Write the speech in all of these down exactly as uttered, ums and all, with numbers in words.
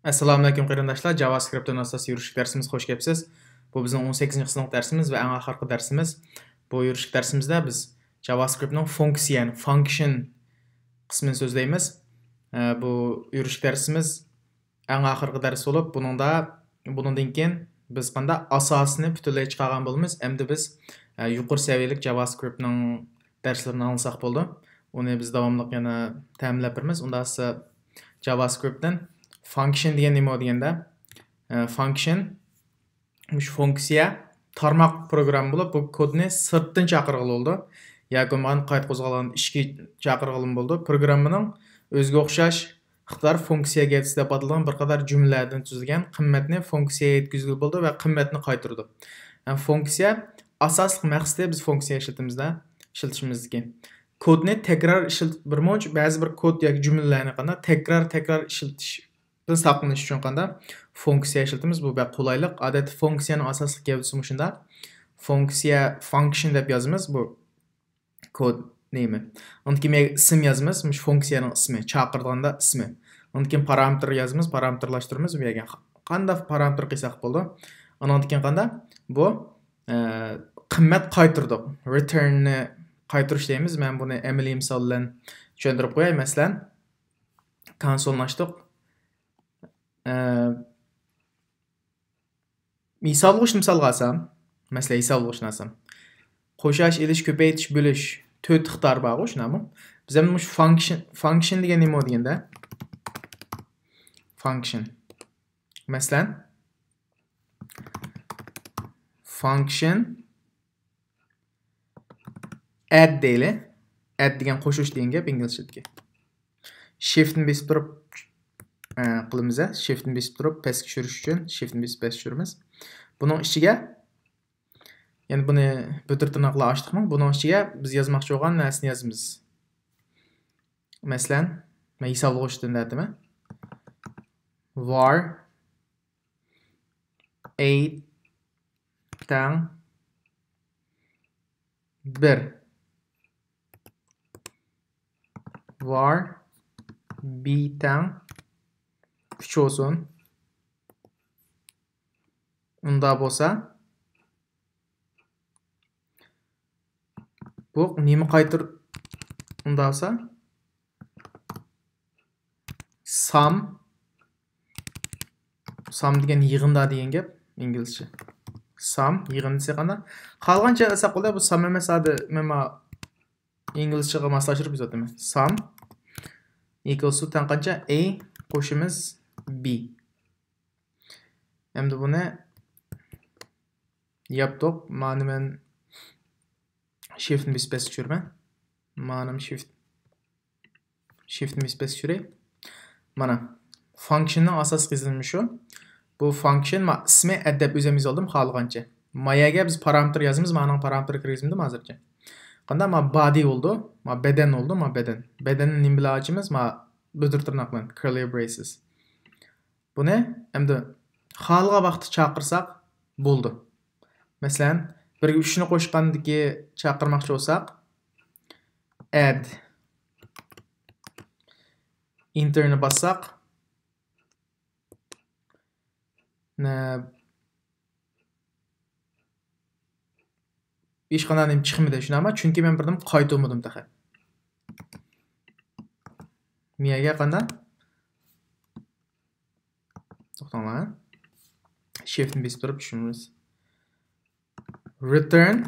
ئەسسالامۇئەلەيكۇم قېرىنداشلار، جاۋاسكرىپتتىن ئاساس يۈرۈشلۈك دەرسىمىزگە خوش كەپسىز. بۇ بىزنىڭ ئون سەككىزىنچى سىنىپ دەرسىمىز ۋە ئەڭ ئاخىرقى دەرسىمىز. بۇ يۈرۈشلۈك دەرسىمىزدە بىز جاۋاسكرىپتنىڭ فۇنكسىيە، يەنى فانكشن قىسمىنى سۆزلەيمىز. ئە، بۇ يۈرۈشلۈك دەرسىمىز ئەڭ ئاخىرقى دەرس بولۇپ، بۇنىڭدا، بۇنىڭدىن كېيىن بىز قانداق ئاساسىنى پۈتۈنلەي چىقارغان بولىمىز. ئەمدى بىز، ئە، يۇقىرى سەۋىيەلىك جاۋاسكرىپتنىڭ دەرسلىرىنى ئاڭلىساق بولىدۇ. ئۇنى بىز داۋاملىق يەنە تەمىنلەپ بېرىمىز. ئۇنداق بولسا جاۋاسكرىپتتىن فانكشن دېگەن نېمە دېگەندە، ئە، فانكشن مۇشۇ فۇنكسىيە تارماق پروگرامما بولۇپ، بۇ كودنى سىرتتىن چاقىرغىلى بولىدۇ. ياكى بولمىغاندا قايتا قوزغالغان ئىچكى چاقىرغىلىمۇ بولىدۇ. پروگراممىنىڭ ئۆزىگە ئوخشاش ئىقتىدار فۇنكسىيە گەۋدىسى دەپ ئاتىلىدىغان بىر قاتار جۈملىلەردىن تۈزۈلگەن قىممەتنى فۇنكسىيەگە يەتكۈزگىلى بولىدۇ ۋە قىممەتنى قايتۇرىدۇ. ھەم فۇنكسىيە ئاساسلىق مەقسىتى بىز فۇنكسىيە ئىشلىتىمىزدە، ئىشلىتىشىمىزدىكى كودنى تەكرار ئىشلىتىپ، بىر مۇنچە بەزى بىر كود ياكى جۈملىلەرنى قانداق تەكرار، تەكرار ئىشلىتىش دىن ساقلىنىش ئۈچۈن قانداق فۇنكسىيە ئىشلىتىمىز؟ بۇ بەك قولايلىق. ئادەتتە فۇنكسىيەنىڭ ئاساسلىق گەۋدىسى مۇشۇنداق. فۇنكسىيە، فانكشن دەپ يازىمىز بۇ كود نېمى. ئاندىن كېيىن ئىسىم يازىمىز، مۇشۇ فۇنكسىيەنىڭ ئىسمى، چاقىرىدىغاندا ئىسمى. ئاندىن كېيىن پارامېتىر يازىمىز، پارامېتىرلاشتۇرىمىز، بۇ يەرگە قانداق پارامېتىر قىلساق بولىدۇ. ئاندىن كېيىن قانداق؟ بۇ، ئە، قىممەت قايتۇردۇق. رېتۇرننى قايتۇرۇش دەيمىز. مەن بۇنى ئەمەلىي مىسال بىلەن چۈشەندۈرۈپ قوياي. مەسىلەن، كونسولنى ئاچتۇق. ئە، ھېسابلىغۇچنى مىسالغا ئالسام، مەسىلەن، ھېسابلىغۇچنى ئالسام، قوشاش، ئېلىش، كۆپەيتىش، بۆلۈش تۆت ئىقتىدار بارغۇ، شۇنداقمۇ؟ بىز ئەمدى مۇشۇ فانكشن، فانكشن دېگەن نېمە دېگەندە؟ فانكشن. مەسىلەن، فانكشن ئەد دەيلى. ئەد دېگەن قوشۇش دېگەن گەپ ئىنگلىزچىدىكى. شىفتنى بېسىپ تۇرۇپ، ئە، قىلىمىز، ھە. شىفتنى بېسىپ تۇرۇپ پەسكە چۈشۈرۈش ئۈچۈن شىفتنى بېسىپ پەسكە چۈشۈرىمىز. بۇنىڭ ئىچىگە، يەنى بۇنى بۈتۈر تىرناق بىلەن ئاچتۇقمۇ؟ بۇنىڭ ئىچىگە بىز يازماقچى بولغان نەرسىنى يازىمىز. مەسىلەن، مەن ھېسابلىغۇچتىن دەتىمەن. var a تەڭ بىر. var b تەڭ ئۈچ بولسۇن. ئۇنداق بولسا، بۇ نېمە قايتۇر-، ئۇنداق بولسا، سام، سام دېگەن يىغىندا دېگەن گەپ ئىنگلىزچە. سام يىغىن دېسەك قانداق؟ خالىغانچە يازساق بولىدۇ. بۇ سام ئەمەس، ھازىر مەن ئىنگلىزچىغا ماسلاشتۇرۇپ يازاتىمەن. سام equals to تەڭ قانچە؟ a قوشىمىز b. ئەمدى بۇنى ياپتۇق. مانى مەن شىفتنى بېسىپ پەسكە چۈشۈرىمەن. مانىمۇ شىفت، شىفتنى بېسىپ پەسكە چۈشۈرەي. مانا، فانكشننىڭ ئاساسلىق يېزىلمىشى شۇ. بۇ فانكشن، ما، ئىسمى ئەد دەپ ئۆزۈم يېزىۋالدىم خالىغانچە. ما يەرگە بىز پارامېتىر يازىمىز، مانىڭ پارامېتىرى كىرگۈزمىدىم ھازىرچە. قانداق؟ ما بادى بولىدۇ، ما بەدەن بولىدۇ، ما بەدەن. بەدەننى نېمە بىلەن ئاچىمىز؟ ما بۈتۈر تىرناق بىلەن، curly braces. بۇنى ئەمدى خالىغان ۋاقىتتا چاقىرساق بولىدۇ. مەسىلەن، بىرگە ئۈچنى قوشقاندىكى چاقىرماقچى بولساق، ئەد، ئېنتېرنى باسساق، نە، ھېچقانداق نېمە چىقمىدى، شۇنداقمۇ؟ چۈنكى مەن بىر نېمە قايتۇرمىدىم تېخى. مىيەگە قانداق؟ توختاڭلار. شىفتنى بېسىپ تۇرۇپ چۈشۈرىمىز. رېتۇرن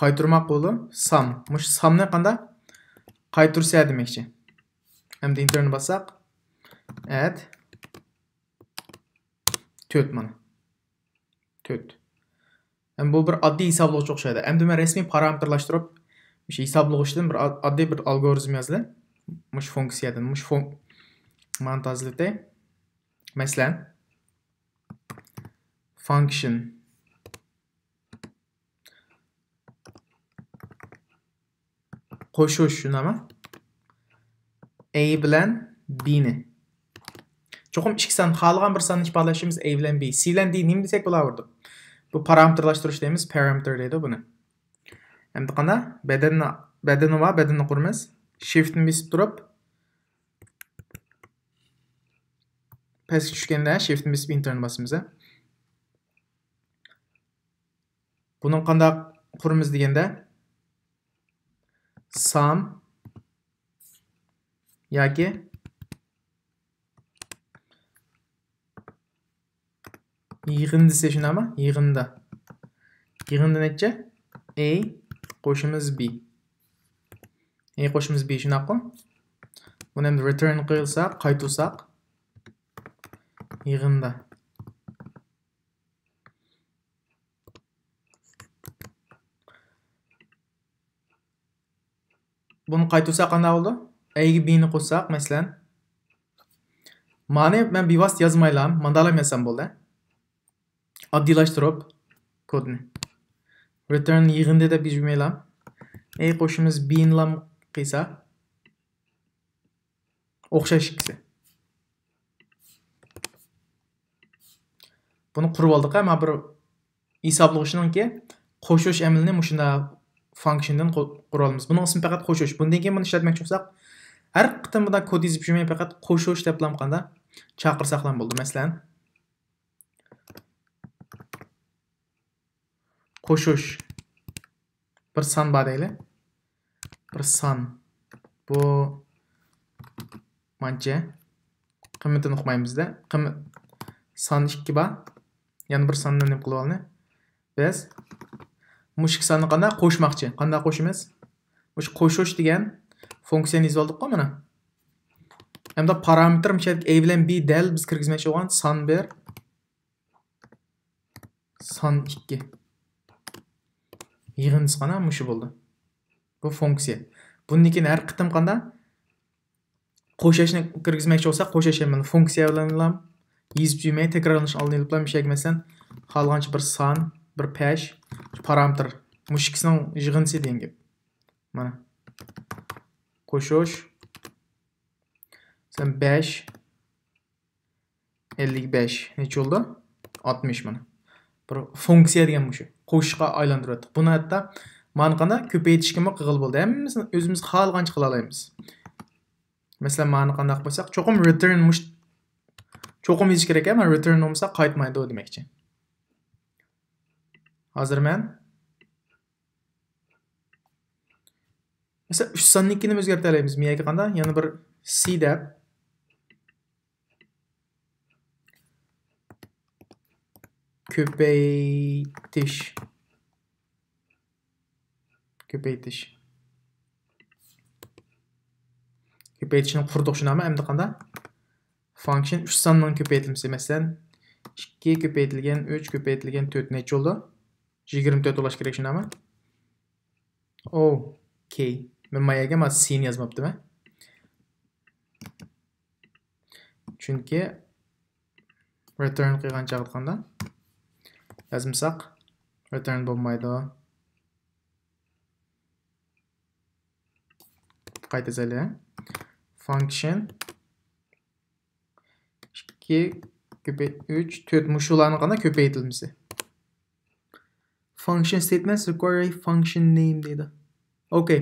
قايتۇرماق بولىدۇ. سام. مۇشۇ سامنى قانداق؟ قايتۇرسا دېمەكچى. ئەمدى ئېنتېرنى باسساق. ئەد. تۆت مانا. تۆت. ھەم بۇ بىر ئاددىي ھېسابلىغۇچ ئوخشايدۇ. ئەمدى مەن رەسمىي پارامېتىرلاشتۇرۇپ، مۇشۇ ھېسابلىغۇچتىن بىر ئاد-، ئاددىي بىر ئالگورىزم يازدىم. مۇشۇ فۇنكسىيەدىن، مۇشۇ فۇن-، مانا تازىلىتى. مەسىلەن، فانكشن. قوشۇش، شۇنداقمۇ؟ A بىلەن B نى. چوقۇم ئىككى سان، خالىغان بىر ساننى ئىپادىلەشىمىز A بىلەن B. C بىلەن D نېمە دېسەك بولاۋېرىدۇ. بۇ پارامېتىرلاشتۇرۇش دەيمىز، پارامېتىر دەيدۇ بۇنى. ئەمدى قانداق؟ بەدەننى، بەدىنى بار، بەدىنىنى قۇرىمىز. شىفتنى بېسىپ تۇرۇپ، پەسكە چۈشكەندە شىفت بېسىپ ئېنتېرنى باسىمىز. بۇنى قانداق قۇرىمىز دېگەندە، سام ياكى يىغىندىسى، شۇنداقمۇ؟ يىغىندا. يىغىندا نەچچە؟ A قوشىمىز B. A قوشىمىز B، شۇنداققۇ؟ بۇنى ئەمدى return قىلساق، قايتۇرساق، يىغىندا. بۇنى قايتۇرساق قانداق بولىدۇ؟ A گە B نى قوشساق، مەسىلەن. مانى مەن بىۋاسىتە يازمايلا، مانداقلا يازسام بولدى. ئاددىيلاشتۇرۇپ كودنى. Return يىغىندى دەپ يېزىپ يۈرمەيلا. A قوشىمىز B نىلا قىلسا. ئوخشاش ئىككىسى. بۇنى قۇرۇپ ئالدۇق، ھە، مانا بىر ھېسابلىغۇچنىڭكى قوشۇش ئەمىلىنى مۇشۇنداق function دىن قۇ-، قۇرۇۋالىمىز. بۇنىڭ ئىسمى پەقەت قوشۇش. بۇندىن كېيىن بۇنى ئىشلەتمەكچى بولساق، ھەر قېتىم بۇنداق كود يېزىپ يۈرمەي، پەقەت قوشۇش دەپلا قانداق چاقىرساقلا بولىدۇ. مەسىلەن، قوشۇش. بىر سان بار دەيلى. بىر سان. بۇ مانچە. قىممىتىنى ئۇقمايمىز-دە. قىممىت، سان ئىككى بار. يەنە بىر ساننى نېمە قىلىۋالىنى. بىز مۇشۇ ئىككى ساننى قانداق قوشماقچى؟ قانداق قوشىمىز؟ مۇشۇ قوشۇش دېگەن فۇنكسىيەنى يېزىۋالدۇققۇ مانا. ئەمدى پارامېتىر مۇشۇ يەردىكى A بىلەن B دەل بىز كىرگۈزمەكچى بولغان سان بىر، سان ئىككى. يىغىندىسى قانا مۇشۇ بولدى. بۇ فۇنكسىيە. بۇندىن كېيىن ھەر قېتىم قانداق قوشۇشنى كىرگۈزمەكچى بولساق، قوشۇش ئەمەلىي فۇنكسىيە بىلەنلا يېزىپ يۈرمەي، تەكرارلىنىش ئالدىنى ئېلىپلا مۇشۇ يەرگە مەسىلەن، خالىغانچە بىر سان، بىر پەش، پارامېتىر. مۇشۇ ئىككىسىنىڭ يىغىندىسى دېگەن گەپ. مانا. قوشۇش. مەسىلەن، بەش. ئەللىك بەش نەچچە بولدى؟ ئاتمىش مانا. بىر فۇنكسىيە دېگەن مۇشۇ. قوشۇشقا ئايلاندۇرۇۋەتتۇق. بۇنى ھەتتا مانا قانداق كۆپەيتىشكىمۇ قىلغىلى بولىدۇ. ھەممىسىنى ئۆزىمىز خالىغانچە قىلالايمىز. مەسىلەن، مانا قانداق قىلساق، چوقۇم return مۇش-، چوقۇم يېزىش كېرەك، مانا return بولمىسا قايتمايدۇ دېمەكچى. ھازىر مەن مەسىلەن، ئۈچ ساننىڭكىنى ئۆزگەرتەلەيمىز. مېيەگە قانداق؟ يەنە بىر سى دەپ. كۆپەيتىش. كۆپەيتىش. كۆپەيتىشنى قۇردۇق، شۇنداقمۇ؟ ئەمدى قانداق؟ فانكشن ئۈچ ساننىڭ كۆپەيتىلمىسى. مەسىلەن، ئىككى كۆپەيتىلگەن ئۈچ كۆپەيتىلگەن تۆت نەچچە بولدى؟ يىگىرمە تۆت بولۇش كېرەك، شۇنداقمۇ؟ ئوكەي. مەن ما يەرگە ما سىنى يازماپتىمەن. چۈنكى return قىلغان چاغدا قانداق؟ يازمىساق return بولمايدۇ. قايتا يازايلى. فانكشن ئىككى كۆپەي-، ئۈچ، تۆت، مۇشۇلارنىڭ قانداق كۆپەيتىلمىسى. Function statements require a function name دەيدۇ. ئوكەي.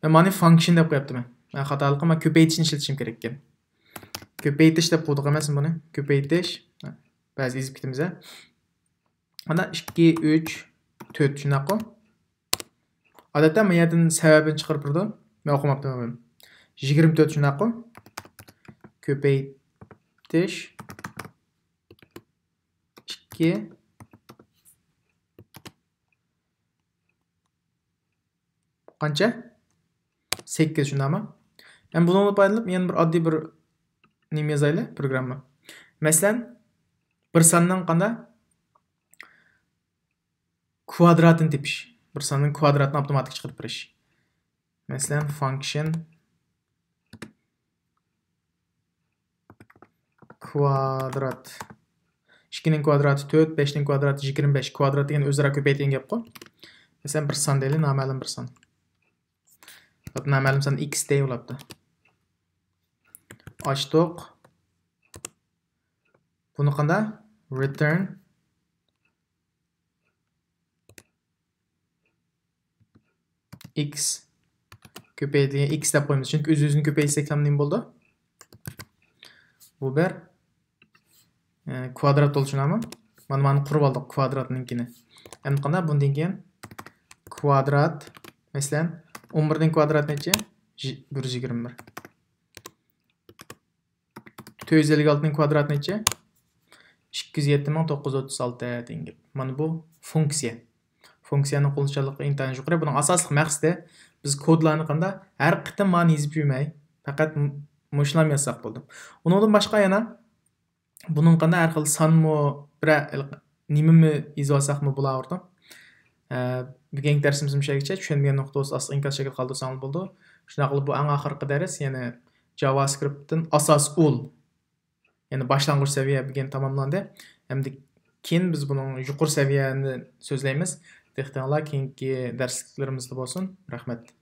مەن مانى فانكشن دەپ قويۇپتىمەن. مەن خاتالىقىم، مەن كۆپەيتىشنى ئىشلىتىشىم كېرەككەن. كۆپەيتىش دەپ قويدۇق ئەمەسمۇ بۇنى؟ كۆپەيتىش. بەزى ئېزىپ كېتىمىز ھە. ئانا ئىككى، ئۈچ، تۆت، شۇنداققۇ؟ ئادەتتە ما يەردىن سەۋەبىنى چىقىرىپ بېرىدۇ. مەن ئوقۇماپتىمەن بۇنى. يىگىرمە تۆت، شۇنداققۇ؟ كۆپەيتىش. ئىككى. قانچە؟ سەككىز، شۇنداقمۇ؟ ھەم بۇنىڭدىن پايدىلىنىپ يەنە بىر ئاددىي بىر نېمە يازايلى؟ پروگرامما. مەسىلەن، بىر ساننىڭ قانداق؟ كۋادراتىنى تېپىش. بىر ساننىڭ كۋادراتىنى ئاپتوماتىك چىقىرىپ بېرىش. مەسىلەن، فانكشن كۋادرات. ئىككىنىڭ كۋادراتى تۆت، بەشنىڭ كۋادراتى يىگىرمە بەش. كۋادرات دېگەن ئۆزئارا كۆپەيتىدىگەن گەپقۇ. مەسىلەن، بىر سان دەيلى، نامەلۇم بىر سان. نامەلۇم سان ئىكس دەي بولاپتۇ. ئاچتۇق. بۇنى قانداق؟ Return x كۆپەيتىلگەن x دەپ قويىمىز. چۈنكى ئۆز-ئۆزىنى كۆپەيتسەك نېمە بولىدۇ؟ بۇ بىر ئە، كۋادرات بولۇشى نامە. مانا مانى قۇرۇپ ئالدۇق كۋادراتنىڭكىنى. ئەمدى قانداق؟ بۇندىن كېيىن كۋادرات، مەسىلەن، ئون بىرنىڭ كۋادراتى نەچچە؟ بىر يۈز يىگىرمە بىر. تۆت يۈز ئەللىك ئالتىنىڭ كۋادراتى نەچچە؟ ئىككى يۈز يەتتە مىڭ توققۇز يۈز ئوتتۇز ئالتە دېگەن گەپ. مانا بۇ فۇنكسىيە. فۇنكسىيەنىڭ قوللىنىشچانلىقى ئىنتايىن يۇقىرى. بۇنىڭ ئاساسلىق مەقسىتى، بىز كودلارنى قاندا ھەر قېتىم مانى يېزىپ يۈرمەي، پەقەت م-، مۇشۇلارنى يازساق بولدى. ئۇنىڭدىن باشقا يەنە بۇنىڭ قاندا ھەر خىل سانمۇ، بىرەر نېمىمۇ يېزىۋالساقمۇ بولاۋېرىدۇ. ئە، بۈگۈنكى دەرسىمىز مۇشۇ يەرگىچە. چۈشەنمىگەن نۇقتا بولسا ئاستىغا ئىنكاس شەكلىدە قالدۇرساڭلار بولىدۇ. شۇنداق قىلىپ بۇ ئەڭ ئاخىرقى دەرس، يەنى جاۋاسكرىپتتىن ئاساس ئۇل، يەنى باشلانغۇچ سەۋىيە بۈگۈن تاماملاندى. ئەمدى كېيىن بىز بۇنىڭ يۇقىرى سەۋىيەنى سۆزلەيمىز. دىققىتىڭلار كېيىنكى دەرسلىكلىرىمىزدە بولسۇن. رەھمەت.